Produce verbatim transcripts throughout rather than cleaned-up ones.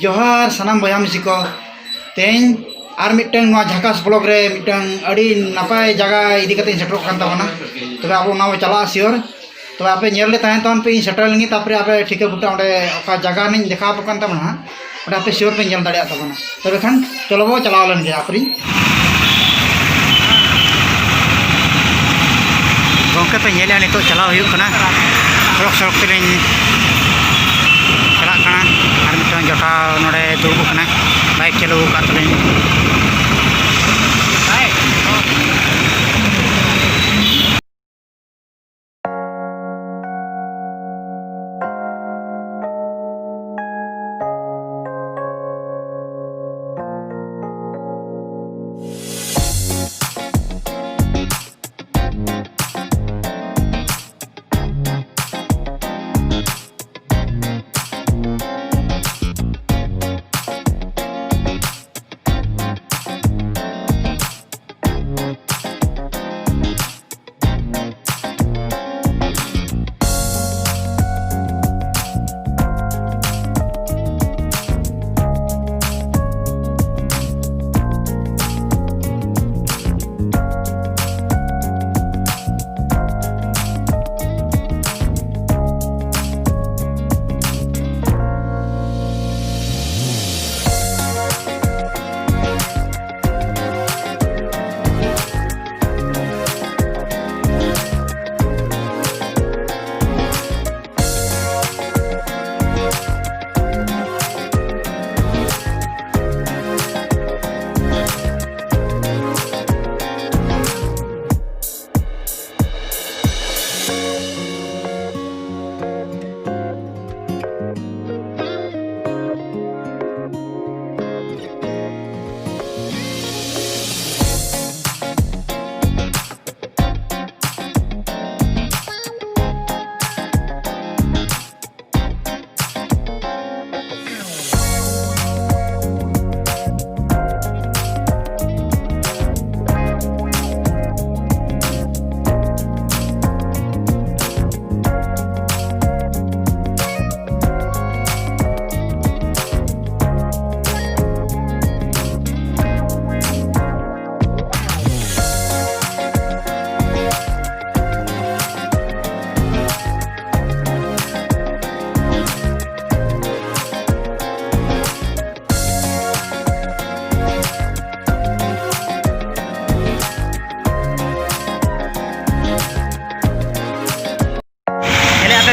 ᱡᱚᱦᱟᱨ ᱥᱟᱱᱟᱢ ᱵᱚᱭᱦᱟ ᱢᱤᱥᱤ ᱠᱚ᱾ ᱛᱮᱦᱮᱧ ᱟᱨ ᱢᱤᱫᱴᱟᱝ ᱱᱚᱣᱟ ᱡᱷᱟᱠᱟᱥ ᱵᱞᱚᱜ ᱨᱮ ᱢᱤᱫᱴᱟᱝ ᱟᱹᱰᱤ ᱱᱟᱯᱟᱭ ᱡᱟᱭᱜᱟ ᱤᱫᱤ ᱠᱟᱛᱮ ᱤᱧ ᱥᱮᱴᱮᱨᱚᱜ ᱠᱟᱱ ᱛᱟᱵᱚᱱᱟ᱾ ᱛᱚᱵᱮ ᱟᱵᱚ ᱚᱱᱟ ᱵᱚ ᱪᱟᱞᱟᱜᱼᱟ ᱥᱤᱭᱳᱨ᱾ ᱛᱚᱵᱮ ᱟᱯᱮ ᱧᱮᱞ ᱨᱮ ᱛᱟᱦᱮᱱ ᱛᱟᱵᱚᱱ ᱯᱮ, ᱤᱧ ᱥᱮᱴᱮᱨ ᱞᱮᱱᱜᱮ, ᱛᱟᱨᱯᱚᱨᱮ ᱟᱯᱮ ᱴᱷᱤᱠᱟᱹ ᱵᱩᱴᱟᱹ ᱚᱸᱰᱮ ᱚᱠᱟ ᱡᱟᱭᱜᱟ ᱨᱮᱱᱟᱜ ᱤᱧ ᱫᱮᱠᱷᱟᱣ ᱟᱯᱮ ᱠᱟᱱ ᱛᱟᱵᱚᱱᱟ ᱦᱟᱸᱜ, ᱚᱸᱰᱮ ᱟᱯᱮ ᱥᱤᱭᱳᱨ ᱯᱮ ᱧᱮᱞ ᱫᱟᱲᱮᱭᱟᱜ ᱛᱟᱵᱚᱱᱟ᱾ ᱛᱚᱵᱮ ᱠᱷᱟᱱ ᱪᱚᱞᱚ ᱵᱚ ᱪᱟᱞᱟᱣ ᱞᱮᱱ ᱜᱮ ᱟᱯᱮᱨᱤᱧ᱾ ᱜᱚᱢᱠᱮ ᱯᱮ ᱧᱮᱞᱮᱜᱼᱟ, ᱱᱤᱛᱚᱜ ᱪᱟᱞᱟᱣ ᱦᱩᱭᱩᱜ ᱠᱟᱱᱟ, ᱥᱚᱲᱚᱠ ᱥᱚᱲᱚᱠ ᱛᱮᱞᱤᱧ ᱪᱟᱞᱟᱜ ᱠᱟᱱᱟ᱾ ᱟᱨ ᱢᱤᱫᱴᱟᱝ ᱡᱚᱴᱟᱣ ᱱᱚᱰᱮ ᱫᱩᱲᱩᱵ ᱟᱠᱟᱱᱟ, ᱵᱟᱭᱤᱠ ᱪᱟᱹᱞᱩ ᱟᱠᱟᱫ ᱛᱟᱹᱞᱤᱧ᱾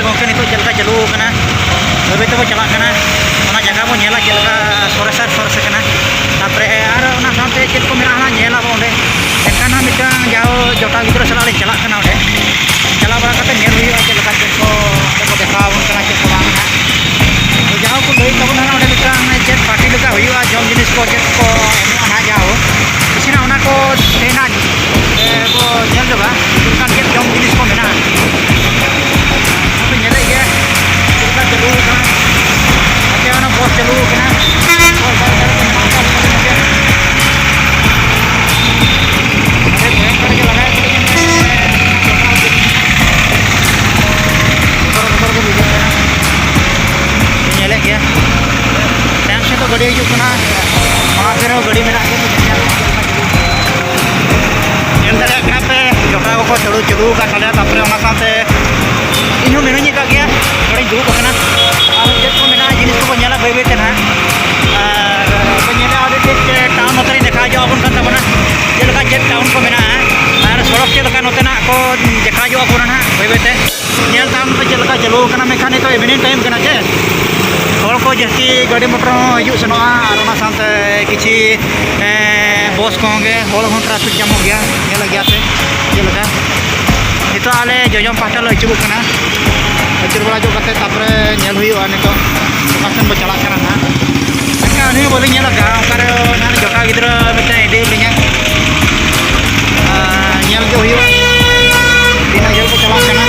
ᱜᱚᱢᱠᱮ, ᱱᱤᱛᱚᱜ ᱪᱮᱫ ᱞᱮᱠᱟ ᱪᱟᱹᱞᱩ ᱟᱠᱟᱱᱟ, ᱵᱟᱹᱭ ᱵᱟᱹᱭ ᱛᱮᱵᱚ ᱪᱟᱞᱟᱜ ᱠᱟᱱᱟ᱾ ᱚᱱᱟ ᱡᱟᱭᱜᱟ ᱵᱚᱱ ᱧᱮᱞᱟ ᱪᱮᱫ ᱞᱮᱠᱟ ᱥᱚᱨᱮᱥ ᱟᱨ ᱥᱚᱨᱮᱥ ᱟᱠᱟᱱᱟ᱾ ᱛᱟᱨᱯᱚᱨᱮ ᱟᱨ ᱚᱱᱟ ᱥᱟᱶᱛᱮ ᱪᱮᱫ ᱠᱚ ᱢᱮᱱᱟᱜᱼᱟ, ᱚᱱᱟ ᱧᱮᱞ ᱟᱵᱚ ᱚᱸᱰᱮ᱾ ᱮᱱᱠᱷᱟᱱ ᱦᱟᱸᱜ ᱢᱤᱫᱴᱟᱝ ᱡᱟᱦᱳ ᱡᱚᱴᱟᱣ ᱜᱤᱫᱽᱨᱟᱹ ᱥᱟᱞᱟᱜ ᱞᱤᱧ ᱪᱟᱞᱟᱜ ᱠᱟᱱᱟ ᱚᱸᱰᱮ᱾ ᱪᱟᱞᱟᱣ ᱵᱟᱲᱟ ᱠᱟᱛᱮ ᱧᱮᱞ ᱦᱩᱭᱩᱜᱼᱟ ᱪᱮᱫ ᱞᱮᱠᱟ ᱪᱮᱫ ᱠᱚ ᱚᱸᱰᱮ ᱠᱚ ᱫᱮᱠᱷᱟᱣ ᱟᱵᱚᱱ ᱠᱟᱱᱟ, ᱪᱮᱫ ᱠᱚ ᱵᱟᱝ ᱦᱟᱸᱜ᱾ ᱡᱟᱦᱳ ᱠᱚ ᱞᱟᱹᱭ ᱛᱟᱵᱚᱱᱟ ᱚᱸᱰᱮ ᱢᱤᱫᱴᱟᱝ ᱪᱮᱫ ᱯᱟᱨᱴᱤ ᱞᱮᱠᱟ ᱦᱩᱭᱩᱜᱼᱟ, ᱡᱚᱢ ᱡᱤᱱᱤᱥ ᱠᱚ ᱪᱮᱫ ᱠᱚ ᱮᱢᱚᱜᱼᱟ ᱱᱟᱦᱟᱜ ᱡᱟᱦᱳ᱾ ᱤᱥᱤᱱᱟ ᱚᱱᱟ ᱠᱚ ᱛᱮᱦᱮᱧ ᱱᱟᱦᱟᱜ, ᱮ, ᱵᱚ ᱧᱮᱞ ᱧᱚᱜᱟ ᱪᱮᱫ ᱞᱮᱠᱟᱱ ᱪᱮᱫ ᱡᱚᱢ ᱡᱤᱱᱤᱥ ᱠᱚ ᱢᱮᱱᱟᱜᱼᱟ᱾ ᱟᱯᱮ ᱧᱮᱞᱮᱫ ᱜᱮᱭᱟ ᱪᱮᱫ ᱞᱮᱠᱟ ᱪᱟᱹᱞᱩ ᱟᱠᱟᱱᱟ᱾ ᱟᱯᱮ ᱚᱱᱟ ᱵᱚᱥ ᱪᱟᱹᱞᱩ ᱟᱠᱟᱱᱟ᱾ ᱵᱚᱥ ᱫᱷᱟᱨᱮ ᱫᱷᱟᱨᱮ ᱛᱮ ᱢᱮᱱᱟᱜ ᱠᱚᱣᱟ ᱧᱮᱞ ᱧᱚᱜᱟ᱾ ᱟᱹᱰᱤ ᱵᱷᱚᱭᱚᱝᱠᱚᱨ ᱜᱮ ᱞᱟᱜᱟᱭ ᱠᱟᱱᱟ᱾ ᱵᱚᱛᱚᱨ ᱵᱚᱛᱚᱨ ᱜᱮ ᱵᱩᱡᱷᱟᱹᱜ ᱠᱟᱱᱟ᱾ ᱧᱮᱞᱮᱫ ᱜᱮᱭᱟ᱾ ᱛᱟᱭᱚᱢ ᱥᱮᱫ ᱫᱚ ᱜᱟᱹᱰᱤ ᱦᱤᱡᱩᱜ ᱠᱟᱱᱟ, ᱢᱟᱲᱟᱝ ᱥᱮᱫ ᱨᱮᱦᱚᱸ ᱜᱟᱹᱰᱤ ᱢᱮᱱᱟᱜ ᱜᱮᱭᱟ᱾ ᱧᱮᱞ ᱫᱟᱲᱮᱭᱟᱜ ᱠᱟᱱᱟ ᱯᱮ, ᱡᱚᱴᱟᱣ ᱠᱚᱠᱚ ᱪᱟᱹᱞᱩ, ᱪᱟᱹᱞᱩ ᱟᱠᱟᱫ ᱛᱟᱞᱮᱭᱟ᱾ ᱛᱟᱨᱯᱚᱨᱮ ᱚᱱᱟ ᱥᱟᱶᱛᱮ ᱤᱧ ᱦᱚᱸ ᱢᱤᱱᱟᱹᱧ ᱟᱠᱟᱫ ᱜᱮᱭᱟ, ᱱᱚᱰᱮᱧ ᱫᱩᱲᱩᱵ ᱟᱠᱟᱱᱟ᱾ ᱟᱨ ᱪᱮᱫ ᱠᱚ ᱢᱮᱱᱟᱜᱼᱟ, ᱡᱤᱱᱤᱥ ᱠᱚᱠᱚ ᱧᱮᱞᱟ ᱵᱟᱹᱭ ᱵᱟᱹᱭ ᱛᱮ ᱱᱟᱦᱟᱜ᱾ ᱟᱨ ᱵᱟᱹᱧ ᱧᱮᱞᱟ ᱟᱹᱰᱤ ᱴᱷᱤᱠ ᱴᱟᱣᱩᱱ ᱱᱚᱛᱮ ᱨᱤᱧ ᱫᱮᱠᱷᱟᱣ ᱦᱚᱪᱚ ᱟᱵᱚᱱ ᱠᱟᱱ ᱛᱟᱵᱚᱱᱟ, ᱪᱮᱫ ᱞᱮᱠᱟ ᱪᱮᱫ ᱴᱟᱣᱩᱱ ᱠᱚ ᱢᱮᱱᱟᱜᱼᱟ ᱟᱨ ᱥᱚᱲᱚᱠ ᱪᱮᱫ ᱞᱮᱠᱟ ᱱᱚᱛᱮᱱᱟᱜ ᱠᱚ ᱫᱮᱠᱷᱟᱣ ᱦᱚᱪᱚ ᱟᱵᱚᱱᱟ ᱱᱟᱦᱟᱜ ᱵᱟᱹᱭ ᱵᱟᱹᱭ ᱛᱮ᱾ ᱧᱮᱞ ᱛᱟᱢ ᱯᱮ ᱪᱮᱫ ᱞᱮᱠᱟ ᱪᱟᱹᱞᱩ ᱟᱠᱟᱱᱟ, ᱢᱮᱱᱠᱷᱟᱱ ᱱᱤᱛᱚᱜ ᱤᱵᱷᱤᱱᱤᱝ ᱴᱟᱭᱤᱢ ᱠᱟᱱᱟ ᱪᱮ, ᱦᱚᱲ ᱠᱚ ᱡᱟᱹᱥᱛᱤ ᱜᱟᱹᱰᱤ ᱢᱚᱴᱚᱨ ᱦᱚᱸ ᱦᱤᱡᱩᱜ ᱥᱮᱱᱚᱜᱼᱟ, ᱟᱨ ᱚᱱᱟ ᱥᱟᱶᱛᱮ ᱠᱤᱪᱷᱤ, ᱮᱸ, ᱵᱚᱥ ᱠᱚᱦᱚᱸ ᱜᱮ, ᱦᱚᱲ ᱦᱚᱸ ᱴᱨᱟᱯᱷᱤᱠ ᱡᱟᱢᱚᱜ ᱜᱮᱭᱟ, ᱧᱮᱞᱮᱫ ᱜᱮᱭᱟ ᱯᱮ ᱪᱮᱫ ᱞᱮᱠᱟ᱾ ᱱᱤᱛᱚᱜ ᱟᱞᱮ ᱡᱚᱡᱚᱢ ᱯᱟᱦᱴᱟ ᱞᱮ ᱟᱹᱪᱩᱨᱚᱜ ᱠᱟᱱᱟ, ᱟᱹᱪᱩᱨ ᱵᱟᱲᱟ ᱧᱚᱜ ᱠᱟᱛᱮ ᱛᱟᱨᱯᱚᱨᱮ ᱧᱮᱞ ᱦᱩᱭᱩᱜᱼᱟ ᱱᱤᱛᱚᱜ ᱚᱠᱟ ᱥᱮᱱ ᱵᱚ ᱪᱟᱞᱟᱜ ᱠᱟᱱᱟ ᱱᱟᱦᱟᱜ᱾ ᱢᱮᱱᱠᱷᱟᱱ ᱩᱱᱤ ᱦᱚᱸ ᱵᱟᱹᱞᱤᱧ ᱧᱮᱞ ᱟᱠᱟᱫᱼᱟ, ᱚᱠᱟᱨᱮ ᱱᱟᱦᱟᱜ ᱡᱚᱴᱟᱣ ᱜᱤᱫᱽᱨᱟᱹ ᱢᱤᱫᱴᱮᱱ ᱤᱫᱤ ᱞᱤᱧᱟ, ᱟᱨ ᱧᱮᱞ ᱜᱮ ᱦᱩᱭᱩᱜᱼᱟ ᱛᱤᱱᱟᱹᱜ ᱡᱷᱟᱹᱞ ᱠᱚ ᱪᱟᱞᱟᱜ ᱠᱟᱱᱟ᱾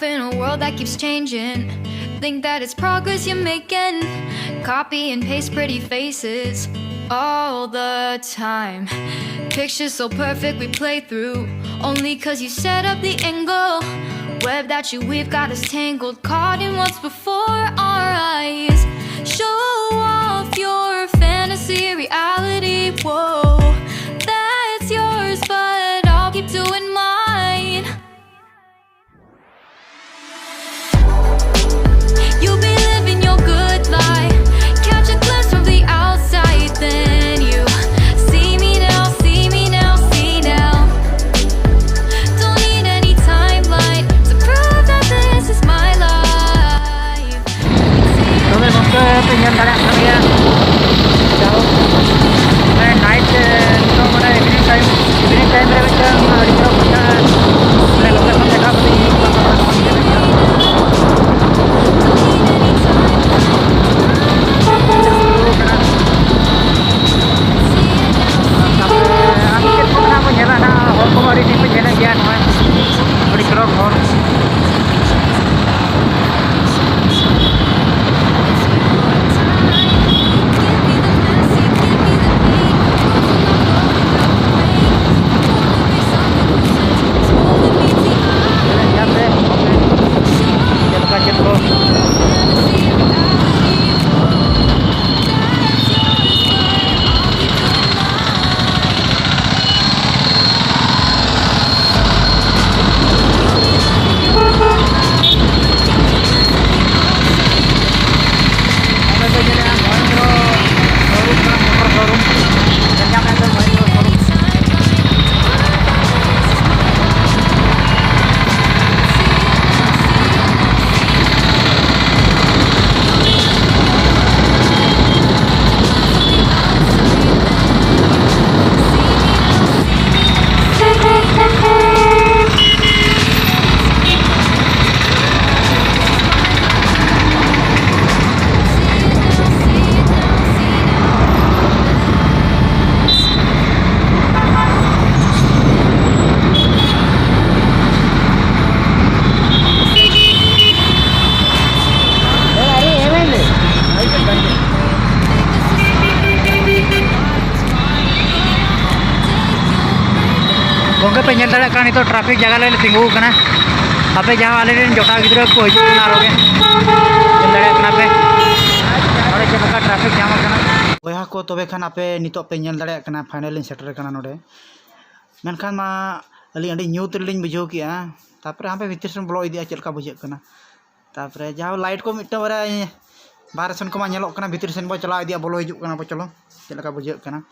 In a world that keeps changing, think that it's progress you're making. Copy and paste pretty faces all the time. Pictures so perfect we play through, only 'cause you set up the angle. Web that you weave got us tangled, caught in what's before our eyes. Show off your fantasy reality, whoa, that's yours, but I'll keep doing mine. You'll be living your good life. Catch a glimpse from the outside, then you see me now, see me now, see now. Don't need any timeline to prove that this is my life. ᱛᱚᱵᱮ ᱜᱚᱢᱠᱮ ᱯᱮ ᱧᱮᱞ ᱫᱟᱲᱮᱭᱟᱜ ᱠᱟᱱ ᱜᱮᱭᱟ, ᱡᱟᱦᱳᱠ, ᱢᱟᱱᱮ night ᱱᱤᱛᱚᱜ ᱢᱟᱱᱮ ᱤᱵᱷᱤᱱᱤᱝ ᱴᱟᱭᱤᱢ, ᱤᱵᱷᱤᱱᱤᱝ ᱴᱟᱭᱤᱢ ᱨᱮ ᱢᱤᱫᱴᱟᱝ ᱟᱹᱰᱤ ᱪᱚᱨᱚᱠ ᱢᱤᱫᱴᱟᱝ ᱢᱟᱱᱮ ᱞᱳᱠᱮᱥᱚᱱ ᱫᱮᱠᱷᱟᱣ ᱠᱟᱛᱮ ᱤᱧ ᱩᱫᱩᱜ ᱟᱠᱟᱫ ᱛᱟᱵᱚᱱᱟ᱾ ᱛᱟᱯᱚᱨᱮ ᱟᱨ ᱪᱮᱫ ᱠᱚ ᱢᱮᱱᱟᱜᱼᱟ ᱵᱚᱱ ᱧᱮᱞᱟ ᱱᱟᱦᱟᱜ, ᱦᱚᱲ ᱠᱚᱦᱚᱸ ᱟᱹᱰᱤ ᱴᱷᱤᱠ ᱠᱚ ᱧᱮᱞᱮᱫ ᱜᱮᱭᱟ ᱱᱚᱜᱼᱚᱭ, ᱟᱹᱰᱤ ᱪᱚᱨᱚᱠ ᱦᱚᱲ᱾ ᱜᱚᱝᱠᱮ ᱯᱮ ᱧᱮᱞ ᱫᱟᱲᱮᱭᱟᱜ ᱠᱟᱱᱟ, ᱱᱤᱛᱚᱜ ᱴᱨᱟᱯᱷᱤᱠ ᱡᱟᱭᱜᱟ ᱨᱮ ᱞᱮ ᱛᱤᱸᱜᱩ ᱟᱠᱟᱱᱟ᱾ ᱟᱯᱮ ᱡᱟᱦᱟᱸ ᱟᱞᱮ ᱨᱮᱱ ᱡᱚᱴᱟᱣ ᱜᱤᱫᱽᱨᱟᱹ ᱠᱚ ᱦᱤᱡᱩᱜ ᱠᱟᱱᱟ, ᱟᱨᱚ ᱜᱮ ᱧᱮᱞ ᱫᱟᱲᱮᱭᱟᱜ ᱠᱟᱱᱟ ᱯᱮ ᱱᱚᱰᱮ ᱪᱮᱫ ᱞᱮᱠᱟ ᱴᱨᱟᱯᱷᱤᱠ ᱡᱟᱢ ᱟᱠᱟᱱᱟ᱾ ᱵᱚᱭᱦᱟ ᱠᱚ, ᱛᱚᱵᱮ ᱠᱷᱟᱱ ᱟᱯᱮ ᱱᱤᱛᱚᱜ ᱯᱮ ᱧᱮᱞ ᱫᱟᱲᱮᱭᱟᱜ ᱠᱟᱱᱟ, ᱯᱷᱟᱭᱱᱟᱞ ᱤᱧ ᱥᱮᱴᱮᱨ ᱟᱠᱟᱱᱟ ᱱᱚᱰᱮ᱾ ᱢᱮᱱᱠᱷᱟᱱ ᱢᱟ ᱟᱹᱞᱤᱧ ᱟᱹᱰᱤ ᱧᱩᱛ ᱨᱮᱞᱤᱧ ᱵᱩᱡᱷᱟᱹᱣ ᱠᱮᱜᱼᱟ᱾ ᱛᱟᱨᱯᱚᱨᱮ ᱦᱟᱯᱮ ᱵᱷᱤᱛᱤᱨ ᱥᱮᱱ ᱵᱚᱞᱚ ᱤᱫᱤᱜᱼᱟ, ᱪᱮᱫ ᱞᱮᱠᱟ ᱵᱩᱡᱷᱟᱹᱜ ᱠᱟᱱᱟ᱾ ᱛᱟᱨᱯᱚᱨᱮ ᱡᱟᱦᱟᱸ ᱞᱟᱭᱤᱴ ᱠᱚ ᱢᱤᱫᱴᱟᱝ ᱵᱟᱨᱭᱟ ᱵᱟᱦᱨᱮ ᱥᱮᱱ ᱠᱚᱢᱟ ᱧᱮᱞᱚᱜ ᱠᱟᱱᱟ, ᱵᱷᱤᱛᱤᱨ ᱥᱮᱱ ᱵᱚ ᱪᱟᱞᱟᱣ ᱤᱫᱤᱜᱼᱟ, ᱵᱚᱞᱚ ᱦᱤᱡᱩᱜ ᱠᱟᱱᱟ ᱵᱚ, ᱪᱚᱞᱚ ᱪᱮᱫ ᱞᱮᱠᱟ ᱵᱩᱡᱷᱟᱹᱜ ᱠᱟᱱᱟ᱾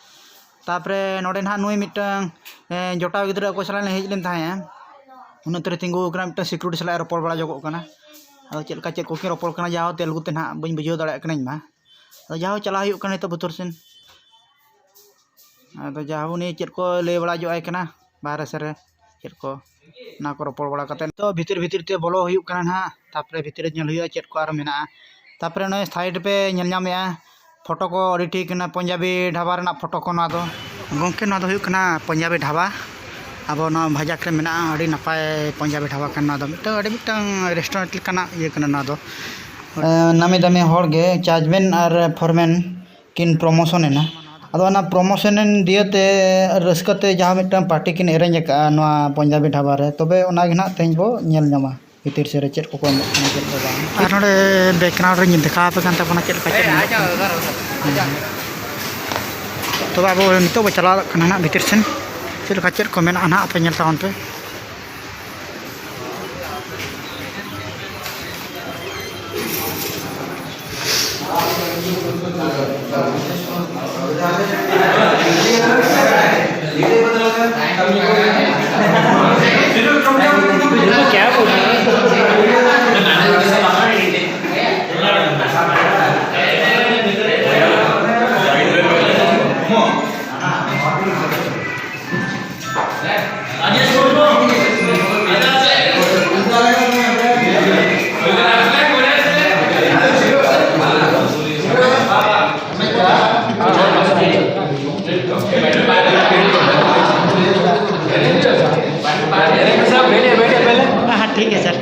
ᱛᱟᱨᱯᱚᱨᱮ ᱱᱚᱰᱮ ᱱᱟᱦᱟᱜ ᱱᱩᱭ ᱢᱤᱫᱴᱟᱝ, ᱮ, ᱡᱚᱴᱟᱣ ᱜᱤᱫᱽᱨᱟᱹ ᱚᱠᱚᱭ ᱥᱟᱞᱟᱜ ᱞᱤᱧ ᱦᱮᱡ ᱞᱮᱱ ᱛᱟᱦᱮᱸᱜᱼᱟ, ᱩᱱᱟᱹᱜ ᱛᱮᱨᱮ ᱛᱤᱸᱜᱩ ᱟᱠᱟᱱᱟ, ᱢᱤᱫᱴᱟᱝ ᱥᱤᱠᱩᱨᱤᱴᱤ ᱥᱟᱞᱟᱜ ᱮ ᱨᱚᱯᱚᱲ ᱵᱟᱲᱟ ᱡᱚᱜᱚᱜ ᱠᱟᱱᱟ᱾ ᱟᱫᱚ ᱪᱮᱫ ᱞᱮᱠᱟ ᱪᱮᱫ ᱠᱚᱠᱤᱱ ᱨᱚᱯᱚᱲ ᱠᱟᱱᱟ, ᱡᱟᱦᱟᱸ ᱛᱮᱞᱜᱩ ᱛᱮ ᱱᱟᱦᱟᱜ ᱵᱟᱹᱧ ᱵᱩᱡᱷᱟᱹᱣ ᱫᱟᱲᱮᱭᱟᱜ ᱠᱟᱱᱟ ᱤᱧ ᱢᱟ᱾ ᱟᱫᱚ ᱡᱟᱦᱟᱸ ᱪᱟᱞᱟᱣ ᱦᱩᱭᱩᱜ ᱠᱟᱱᱟ ᱱᱤᱛᱚᱜ ᱵᱷᱤᱛᱤᱨ ᱥᱮᱱ᱾ ᱟᱫᱚ ᱡᱟᱦᱟᱸ ᱩᱱᱤ ᱪᱮᱫ ᱠᱚ ᱞᱟᱹᱭ ᱵᱟᱲᱟ ᱡᱚᱜ ᱟᱭ ᱠᱟᱱᱟ ᱵᱟᱦᱨᱮ ᱥᱮᱫ ᱨᱮ, ᱪᱮᱫ ᱠᱚ ᱚᱱᱟ ᱠᱚ ᱨᱚᱯᱚᱲ ᱵᱟᱲᱟ ᱠᱟᱛᱮ ᱱᱤᱛᱚᱜ ᱵᱷᱤᱛᱤᱨ ᱵᱷᱤᱛᱤᱨ ᱛᱮ ᱵᱚᱞᱚ ᱦᱩᱭᱩᱜ ᱠᱟᱱᱟ ᱱᱟᱦᱟᱜ᱾ ᱛᱟᱨᱯᱚᱨᱮ ᱵᱷᱤᱛᱤᱨ ᱨᱮ ᱧᱮᱞ ᱦᱩᱭᱩᱜᱼᱟ ᱪᱮᱫ ᱠᱚ ᱟᱨᱚ ᱢᱮᱱᱟᱜᱼᱟ᱾ ᱛᱟᱨᱯᱚᱨᱮ ᱱᱚᱜᱼᱚᱭ ᱥᱟᱭᱤᱰ ᱯᱮ ᱧᱮᱞ ᱧᱟᱢᱮᱜᱼᱟ, ᱯᱷᱳᱴᱳ ᱠᱚ ᱟᱹᱰᱤ ᱴᱷᱤᱠ ᱠᱟᱱᱟ, ᱯᱚᱧᱡᱟᱵᱤ ᱰᱷᱟᱵᱟ ᱨᱮᱱᱟᱜ ᱯᱷᱳᱴᱳ ᱠᱚ ᱱᱚᱣᱟ ᱫᱚ᱾ ᱜᱚᱢᱠᱮ, ᱱᱚᱣᱟ ᱫᱚ ᱦᱩᱭᱩᱜ ᱠᱟᱱᱟ ᱯᱚᱧᱡᱟᱵᱤ ᱰᱷᱟᱵᱟ᱾ ᱟᱵᱚ ᱱᱚᱣᱟ ᱵᱷᱟᱡᱟᱠ ᱨᱮ ᱢᱮᱱᱟᱜᱼᱟ, ᱟᱹᱰᱤ ᱱᱟᱯᱟᱭ ᱯᱚᱧᱡᱟᱵᱤ ᱰᱷᱟᱵᱟ ᱠᱟᱱᱟ ᱱᱚᱣᱟ ᱫᱚ, ᱢᱤᱫᱴᱟᱝ ᱟᱹᱰᱤ ᱢᱤᱫᱴᱟᱝ ᱨᱮᱥᱴᱩᱨᱮᱱᱴ ᱞᱮᱠᱟᱱᱟᱜ ᱤᱭᱟᱹ ᱠᱟᱱᱟ ᱱᱚᱣᱟ ᱫᱚ᱾ ᱮᱸ, ᱱᱟᱢᱤ ᱫᱟᱢᱤ ᱦᱚᱲ ᱜᱮ ᱪᱟᱨᱡᱽᱢᱮᱱ ᱟᱨ ᱯᱷᱳᱨᱢᱮᱱ ᱠᱤᱱ ᱯᱨᱚᱢᱳᱥᱚᱱ ᱮᱱᱟ᱾ ᱟᱫᱚ ᱚᱱᱟ ᱯᱨᱚᱢᱳᱥᱚᱱ ᱮᱱ ᱫᱤᱭᱮ ᱛᱮ ᱨᱟᱹᱥᱠᱟᱹ ᱛᱮ ᱡᱟᱦᱟᱸ ᱢᱤᱫᱴᱟᱝ ᱯᱟᱨᱴᱤ ᱠᱤᱱ ᱮᱨᱮᱧᱡᱽ ᱟᱠᱟᱫᱼᱟ ᱱᱚᱣᱟ ᱯᱚᱧᱡᱟᱵᱤ ᱰᱷᱟᱵᱟ ᱨᱮ, ᱛᱚᱵᱮ ᱚᱱᱟ ᱜᱮ ᱱᱟᱦᱟᱜ ᱛᱮᱦᱮᱧ ᱵᱚ ᱧᱮᱞ ᱧᱟᱢᱟ ᱵᱷᱤᱛᱤᱨ ᱥᱮᱫ ᱨᱮ ᱪᱮᱫ ᱠᱚᱠᱚ ᱮᱢᱚᱜ ᱠᱟᱱᱟ, ᱪᱮᱫ ᱠᱚ ᱵᱟᱝ᱾ ᱟᱨ ᱱᱚᱰᱮ ᱵᱮᱠᱜᱨᱟᱣᱩᱱᱰ ᱨᱤᱧ ᱫᱮᱠᱷᱟᱣ ᱟᱯᱮ ᱠᱟᱱ ᱛᱟᱵᱚᱱᱟ ᱪᱮᱫ ᱞᱮᱠᱟ ᱪᱮᱫ ᱧᱮᱞᱚᱜ ᱠᱟᱱᱟ᱾ ᱦᱮᱸ᱾ ᱛᱚᱵᱮ ᱟᱵᱚ ᱱᱤᱛᱚᱜ ᱵᱚ ᱪᱟᱞᱟᱣ ᱠᱟᱱᱟ ᱱᱟᱦᱟᱜ ᱵᱷᱤᱛᱤᱨ ᱥᱮᱱ, ᱪᱮᱫ ᱞᱮᱠᱟ ᱪᱮᱫ ᱠᱚ ᱢᱮᱱᱟᱜᱼᱟ ᱱᱟᱦᱟᱜ, ᱟᱯᱮ ᱧᱮᱞ ᱛᱟᱵᱚᱱ ᱯᱮ᱾ हाँ, ठीक है सर।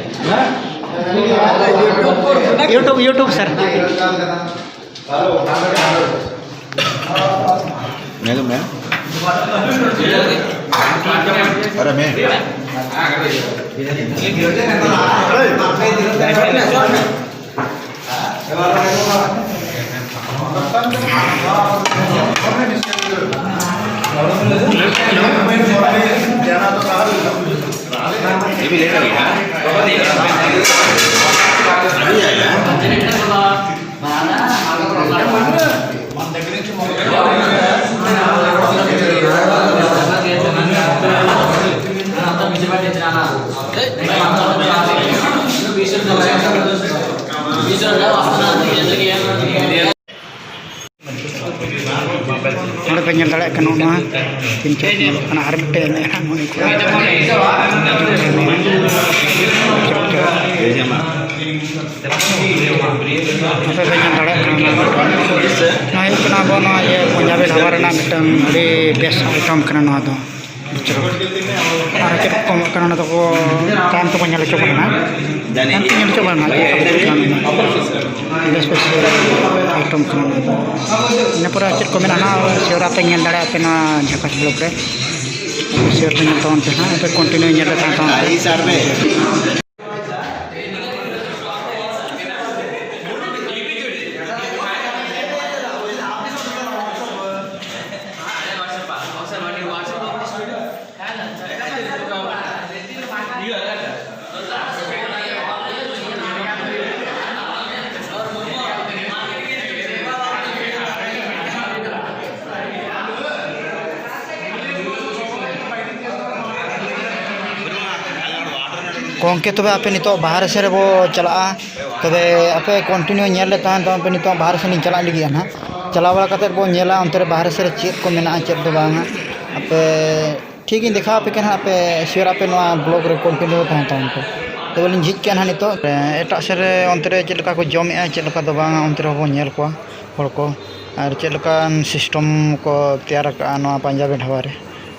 YouTube, YouTube sir. मैं तो मैं अरे मैं ये भी लेट हो गया। ᱱᱚᱰᱮ ᱯᱮ ᱧᱮᱞ ᱫᱟᱲᱮᱭᱟᱜ ᱠᱟᱱᱟ, ᱱᱚᱣᱟ ᱛᱤᱱ ᱪᱟᱨ ᱧᱮᱞᱚᱜ ᱠᱟᱱᱟ, ᱟᱨ ᱢᱤᱫᱴᱮᱱ ᱮᱱᱮᱡ ᱦᱟᱸᱜ ᱱᱚᱜᱼᱚᱭ ᱠᱚ᱾ ᱟᱯᱮ ᱯᱮ ᱧᱮᱞ ᱫᱟᱲᱮᱭᱟᱜ ᱠᱟᱱᱟ, ᱱᱚᱣᱟ ᱢᱤᱫᱴᱟᱝ, ᱱᱚᱣᱟ ᱦᱩᱭᱩᱜ ᱠᱟᱱᱟ ᱟᱵᱚ ᱱᱚᱣᱟ ᱤᱭᱟᱹ ᱯᱚᱧᱡᱟᱵᱤ ᱰᱷᱟᱵᱟ ᱨᱮᱱᱟᱜ ᱢᱤᱫᱴᱟᱝ ᱟᱹᱰᱤ ᱵᱮᱥ ᱟᱭᱴᱮᱢ ᱠᱟᱱᱟ ᱱᱚᱣᱟ ᱫᱚ᱾ ᱟᱨ ᱪᱮᱫ ᱠᱚ ᱮᱢᱚᱜ ᱠᱟᱱᱟ, ᱚᱱᱟ ᱫᱚᱠᱚ ᱛᱟᱭᱚᱢ ᱛᱮᱵᱚᱱ ᱧᱮᱞ ᱦᱚᱪᱚ ᱵᱚᱱᱟ ᱱᱟᱦᱟᱜ᱾ ᱛᱟᱭᱚᱢ ᱛᱮ ᱧᱮᱞ ᱦᱚᱪᱚ ᱵᱚᱱᱟ ᱱᱟᱦᱟᱜ, ᱪᱮᱫ ᱠᱚ ᱮᱢᱚᱜ ᱠᱟᱱᱟ ᱚᱱᱟ ᱫᱚ᱾ ᱵᱮᱥ ᱵᱮᱥ ᱟᱭᱴᱮᱢ ᱠᱟᱱᱟ ᱚᱱᱟ ᱫᱚ᱾ ᱤᱱᱟᱹ ᱯᱚᱨᱮ ᱪᱮᱫ ᱠᱚ ᱢᱮᱱᱟᱜᱼᱟ, ᱚᱱᱟ ᱥᱮᱣᱨᱟ ᱯᱮ ᱧᱮᱞ ᱫᱟᱲᱮᱭᱟᱜᱼᱟ ᱯᱮ ᱱᱚᱣᱟ ᱡᱷᱟᱠᱟᱥ ᱵᱞᱚᱜᱽ ᱨᱮ᱾ ᱥᱮᱭᱟᱨ ᱯᱮ ᱧᱮᱞ ᱛᱟᱵᱚᱱ ᱯᱮ ᱱᱟᱦᱟᱜ, ᱟᱯᱮ ᱠᱚᱱᱴᱤᱱᱤᱭᱩ ᱧᱮᱞ ᱨᱮ ᱛᱟᱦᱮᱱ ᱛᱟᱵᱚᱱ ᱯᱮ᱾ ᱜᱚᱢᱠᱮ, ᱛᱚᱵᱮ ᱟᱯᱮ ᱱᱤᱛᱚᱜ ᱵᱟᱦᱟ ᱨᱮᱥᱮ ᱨᱮᱵᱚ ᱪᱟᱞᱟᱜᱼᱟ᱾ ᱛᱚᱵᱮ ᱟᱯᱮ ᱠᱚᱱᱴᱤᱱᱤᱭᱩ ᱧᱮᱞ ᱨᱮ ᱛᱟᱦᱮᱱ ᱛᱟᱵᱚᱱ ᱯᱮ᱾ ᱱᱤᱛᱚᱜ ᱵᱟᱦᱟ ᱨᱮ ᱥᱮᱱ ᱞᱤᱧ ᱪᱟᱞᱟᱜ ᱞᱟᱹᱜᱤᱫ ᱱᱟᱦᱟᱜ᱾ ᱪᱟᱞᱟᱣ ᱵᱟᱲᱟ ᱠᱟᱛᱮᱫ ᱵᱚᱱ ᱧᱮᱞᱟ ᱚᱱᱛᱮ ᱨᱮ ᱵᱟᱦᱟ ᱨᱮ ᱥᱮᱫ ᱨᱮ ᱪᱮᱫ ᱠᱚ ᱢᱮᱱᱟᱜᱼᱟ, ᱪᱮᱫ ᱫᱚ ᱵᱟᱝᱟ᱾ ᱟᱯᱮ ᱴᱷᱤᱠ ᱤᱧ ᱫᱮᱠᱷᱟᱣ ᱟᱯᱮ ᱠᱟᱱᱟ ᱱᱟᱦᱟᱜ, ᱟᱯᱮ ᱥᱤᱭᱳᱨ ᱟᱯᱮ ᱱᱚᱣᱟ ᱵᱞᱚᱜᱽ ᱨᱮ ᱠᱚᱱᱴᱤᱱᱤᱭᱩ ᱛᱟᱦᱮᱱ ᱛᱟᱵᱚᱱ ᱯᱮ᱾ ᱛᱚᱵᱮ ᱞᱤᱧ ᱡᱷᱤᱡ ᱠᱟᱜᱼᱟ ᱱᱟᱦᱟᱜ ᱱᱤᱛᱚᱜ᱾ ᱮᱴᱟᱜ ᱥᱮᱫ ᱨᱮ ᱚᱱᱛᱮ ᱨᱮ ᱪᱮᱫ ᱞᱮᱠᱟ ᱠᱚ ᱡᱚᱢᱮᱜᱼᱟ, ᱪᱮᱫ ᱞᱮᱠᱟ ᱫᱚ ᱵᱟᱝᱟ, ᱚᱱᱛᱮ ᱨᱮᱦᱚᱸ ᱵᱚᱱ ᱧᱮᱞ ᱠᱚᱣᱟ ᱦᱚᱲ ᱠᱚ᱾ ᱟᱨ ᱪᱮᱫ ᱞᱮᱠᱟᱱ ᱥᱤᱥᱴᱮᱢ ᱠᱚ ᱛᱮᱭᱟᱨ ᱟᱠᱟᱫᱼᱟ ᱱᱚᱣᱟ ᱯᱟᱧᱡᱟᱵᱤ ᱰᱷᱟᱵᱟ ᱨᱮ,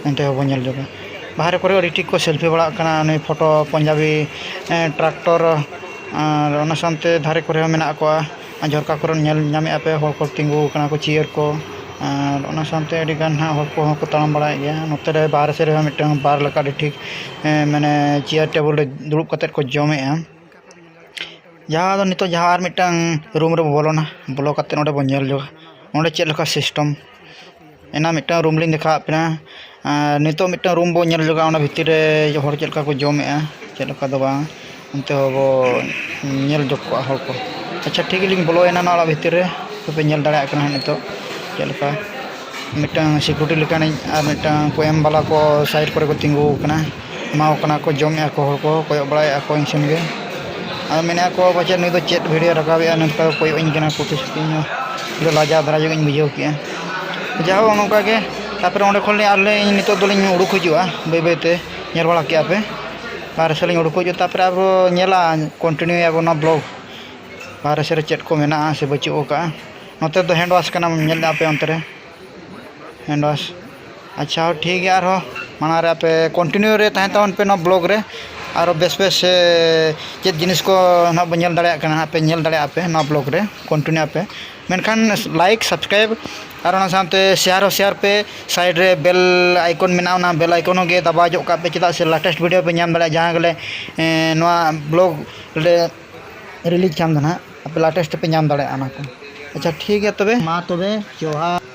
ᱚᱱᱛᱮ ᱦᱚᱸᱵᱚᱱ ᱧᱮᱞ ᱧᱚᱜᱟ᱾ ᱵᱟᱦᱨᱮ ᱠᱚᱨᱮ ᱟᱹᱰᱤ ᱴᱷᱤᱠ ᱠᱚ ᱥᱮᱞᱯᱷᱤ ᱵᱟᱲᱟᱜ ᱠᱟᱱᱟ᱾ ᱱᱩᱭ ᱯᱷᱳᱴᱳ ᱯᱟᱧᱡᱟᱵᱤ, ᱮᱸ, ᱴᱨᱟᱠᱴᱚᱨ, ᱟᱨ ᱚᱱᱟ ᱥᱟᱶᱛᱮ ᱫᱷᱟᱨᱮ ᱠᱚᱨᱮ ᱦᱚᱸ ᱢᱮᱱᱟᱜ ᱠᱚᱣᱟ᱾ ᱟᱨ ᱡᱷᱚᱨᱠᱟ ᱠᱚᱨᱮ ᱧᱮᱞ ᱧᱟᱢᱮᱫᱼᱟ ᱯᱮ, ᱦᱚᱲ ᱠᱚ ᱛᱤᱸᱜᱩ ᱟᱠᱟᱱᱟ ᱠᱚ, ᱪᱮᱭᱟᱨ ᱠᱚ᱾ ᱟᱨ ᱚᱱᱟ ᱥᱟᱶᱛᱮ ᱟᱹᱰᱤ ᱜᱟᱱ ᱦᱟᱸᱜ ᱦᱚᱲ ᱠᱚᱦᱚᱸ ᱠᱚ ᱛᱟᱲᱟᱢ ᱵᱟᱲᱟᱭᱮᱫ ᱜᱮᱭᱟ᱾ ᱱᱚᱛᱮ ᱨᱮ ᱵᱟᱦᱨᱮ ᱥᱮᱫ ᱨᱮᱦᱚᱸ ᱢᱤᱫᱴᱟᱝ ᱵᱟᱨ ᱞᱮᱠᱟ ᱟᱹᱰᱤ ᱴᱷᱤᱠ, ᱮᱸ, ᱢᱟᱱᱮ ᱪᱮᱭᱟᱨ ᱴᱮᱵᱤᱞ ᱨᱮ ᱫᱩᱲᱩᱵ ᱠᱟᱛᱮᱫ ᱠᱚ ᱡᱚᱢᱮᱫᱼᱟ᱾ ᱡᱟᱦᱟᱸ ᱫᱚ ᱱᱤᱛᱚᱜ ᱡᱟᱦᱟᱸ ᱟᱨ ᱢᱤᱫᱴᱟᱝ ᱨᱩᱢ ᱨᱮᱵᱚ ᱵᱚᱞᱚᱱᱟ, ᱵᱚᱞᱚ ᱠᱟᱛᱮᱫ ᱚᱸᱰᱮ ᱵᱚᱱ ᱧᱮᱞ ᱧᱚᱜᱟ ᱚᱸᱰᱮ ᱪᱮᱫ ᱞᱮᱠᱟ ᱥᱤᱥᱴᱮᱢ᱾ ᱮᱱᱟ ᱢᱤᱫᱴᱟᱝ ᱨᱩᱢ ᱞᱤᱧ ᱫᱮᱠᱷᱟᱣᱟᱫ ᱵᱮᱱᱟ᱾ ᱟᱨ ᱱᱤᱛᱚᱜ ᱢᱤᱫᱴᱟᱝ ᱨᱩᱢ ᱵᱚᱱ ᱧᱮᱞ ᱧᱚᱜᱟ, ᱚᱱᱟ ᱵᱷᱤᱛᱤᱨ ᱨᱮ ᱦᱚᱲ ᱪᱮᱫ ᱞᱮᱠᱟ ᱠᱚ ᱡᱚᱢᱮᱫᱼᱟ, ᱪᱮᱫ ᱞᱮᱠᱟ ᱫᱚ ᱵᱟᱝ, ᱚᱱᱛᱮ ᱦᱚᱸ ᱵᱚ ᱧᱮᱞ ᱡᱚᱜ ᱠᱚᱜᱼᱟ ᱦᱚᱲ ᱠᱚ᱾ ᱟᱪᱪᱷᱟ, ᱴᱷᱤᱠ ᱜᱮᱞᱤᱧ ᱵᱚᱞᱚᱭᱮᱱᱟ ᱱᱚᱣᱟ ᱚᱲᱟᱜ ᱵᱷᱤᱛᱤᱨ ᱨᱮ᱾ ᱛᱚᱵᱮ ᱧᱮᱞ ᱫᱟᱲᱮᱭᱟᱜ ᱠᱟᱱᱟ ᱦᱟᱸᱜ ᱱᱤᱛᱚᱜ ᱪᱮᱫ ᱞᱮᱠᱟ ᱢᱤᱫᱴᱟᱝ ᱥᱤᱠᱩᱨᱤᱴᱤ ᱞᱮᱠᱟᱱᱤᱡ ᱟᱨ ᱢᱤᱫᱴᱟᱝ ᱠᱚ ᱮᱢ ᱵᱟᱞᱟ ᱠᱚ ᱥᱟᱭᱤᱰ ᱠᱚᱨᱮ ᱠᱚ ᱛᱤᱸᱜᱩ ᱟᱠᱟᱱᱟ, ᱮᱢᱟᱣ ᱠᱟᱱᱟ ᱠᱚ, ᱡᱚᱢᱮᱫᱼᱟ ᱠᱚ ᱦᱚᱲ ᱠᱚ, ᱠᱚᱭᱚᱜ ᱵᱟᱲᱟᱭᱮᱫᱼᱟ ᱠᱚ ᱤᱧ ᱥᱮᱱ ᱜᱮ᱾ ᱟᱫᱚ ᱢᱮᱱᱮᱫᱼᱟ ᱠᱚ, "ᱯᱟᱪᱮᱫ ᱱᱩᱭ ᱫᱚ ᱪᱮᱫ ᱵᱷᱤᱰᱤᱭᱳ ᱨᱟᱠᱟᱵᱮᱫᱼᱟ?" ᱱᱚᱝᱠᱟ ᱠᱚ ᱠᱚᱭᱚᱜ ᱤᱧ ᱠᱟᱱᱟ ᱠᱚ, ᱛᱤᱥ ᱤᱧ ᱦᱚᱸ ᱤᱧ ᱫᱚ ᱞᱟᱡᱟᱣ ᱫᱷᱟᱨᱟ ᱧᱚᱜ ᱤᱧ ᱵᱩᱡᱷᱟᱹᱣ ᱠᱮᱫᱼᱟ᱾ ᱡᱟᱭᱦᱳᱠ, ᱱᱚᱝᱠᱟ ᱜᱮ ᱛᱟᱨᱯᱚᱨᱮ ᱚᱸᱰᱮ ᱠᱷᱚᱱ ᱞᱤᱧ ᱟᱨ ᱞᱤᱧ ᱱᱤᱛᱚᱜ ᱫᱚᱞᱤᱧ ᱩᱰᱩᱠ ᱦᱤᱡᱩᱜᱼᱟ ᱵᱟᱹᱭ ᱵᱟᱹᱭ ᱛᱮ, ᱧᱮᱞ ᱵᱟᱲᱟ ᱠᱮᱜᱼᱟ ᱯᱮ᱾ ᱵᱟᱦᱨᱮ ᱥᱮᱫ ᱞᱤᱧ ᱩᱰᱩᱠ ᱦᱤᱡᱩᱜᱼᱟ, ᱛᱟᱨᱯᱚᱨᱮ ᱟᱨᱦᱚᱸ ᱧᱮᱞᱟ, ᱠᱚᱱᱴᱤᱱᱤᱭᱩᱭᱟᱵᱚ ᱱᱚᱣᱟ ᱵᱞᱚᱜ᱾ ᱵᱟᱦᱨᱮ ᱥᱮᱫ ᱨᱮ ᱪᱮᱫ ᱠᱚ ᱢᱮᱱᱟᱜᱼᱟ ᱥᱮ ᱵᱟᱹᱪᱩᱜ ᱟᱠᱟᱫᱼᱟ᱾ ᱱᱚᱛᱮ ᱫᱚ ᱦᱮᱱᱰ ᱣᱟᱥ ᱠᱟᱱᱟ, ᱧᱮᱞ ᱟᱯᱮ ᱚᱱᱛᱮ ᱨᱮ ᱦᱮᱱᱰ ᱣᱟᱥ᱾ ᱟᱪᱪᱷᱟ, ᱦᱚᱸ, ᱴᱷᱤᱠ ᱜᱮᱭᱟ, ᱟᱨᱦᱚᱸ ᱢᱟᱲᱟᱝ ᱨᱮ ᱟᱯᱮ ᱠᱚᱱᱴᱤᱱᱤᱭᱩ ᱨᱮ ᱛᱟᱦᱮᱱ ᱛᱟᱵᱚᱱ ᱯᱮ ᱱᱚᱣᱟ ᱵᱞᱚᱜ ᱨᱮ᱾ ᱟᱨᱚ ᱵᱮᱥ ᱵᱮᱥ, ᱮ, ᱪᱮᱫ ᱡᱤᱱᱤᱥ ᱠᱚ ᱱᱟᱦᱟᱜ ᱵᱚᱱ ᱧᱮᱞ ᱫᱟᱲᱮᱭᱟᱜ ᱠᱟᱱᱟ, ᱟᱯᱮ ᱧᱮᱞ ᱫᱟᱲᱮᱭᱟᱜᱼᱟ ᱯᱮ ᱱᱚᱣᱟ ᱵᱞᱚᱜ ᱨᱮ, ᱠᱚᱱᱴᱤᱱᱤᱭᱩ ᱟᱯᱮ᱾ ᱢᱮᱱᱠᱷᱟᱱ ᱞᱟᱭᱤᱠ, ᱥᱟᱵᱥᱠᱨᱟᱭᱤᱵ ᱟᱨ ᱚᱱᱟ ᱥᱟᱶᱛᱮ ᱥᱮᱭᱟᱨ ᱦᱚᱸ ᱥᱮᱭᱟᱨ ᱯᱮ᱾ ᱥᱟᱭᱤᱰ ᱨᱮ ᱵᱮᱞ ᱟᱭᱠᱚᱱ ᱢᱮᱱᱟᱜᱼᱟ, ᱚᱱᱟ ᱵᱮᱞ ᱟᱭᱠᱚᱱ ᱦᱚᱸ ᱜᱮ ᱫᱟᱵᱟᱣ ᱡᱚᱜ ᱠᱟᱜ ᱯᱮ, ᱪᱮᱫᱟᱜ ᱥᱮ ᱞᱮᱴᱮᱥᱴ ᱵᱷᱤᱰᱤᱭᱳ ᱯᱮ ᱧᱟᱢ ᱫᱟᱲᱮᱭᱟᱜᱼᱟ ᱡᱟᱦᱟᱸ ᱜᱮᱞᱮ, ᱮᱸ, ᱱᱚᱣᱟ ᱵᱞᱚᱜ ᱞᱮ ᱨᱤᱞᱤᱡᱽ ᱠᱷᱟᱱ ᱫᱚ ᱱᱟᱦᱟᱜ ᱟᱯᱮ ᱞᱮᱴᱮᱥᱴ ᱯᱮ ᱧᱟᱢ ᱫᱟᱲᱮᱭᱟᱜᱼᱟ ᱚᱱᱟ ᱠᱚ᱾ ᱟᱪᱪᱷᱟ, ᱴᱷᱤᱠ ᱜᱮᱭᱟ ᱛᱚᱵᱮ, ᱢᱟ ᱛᱚᱵᱮ, ᱡᱚᱦᱟᱨ᱾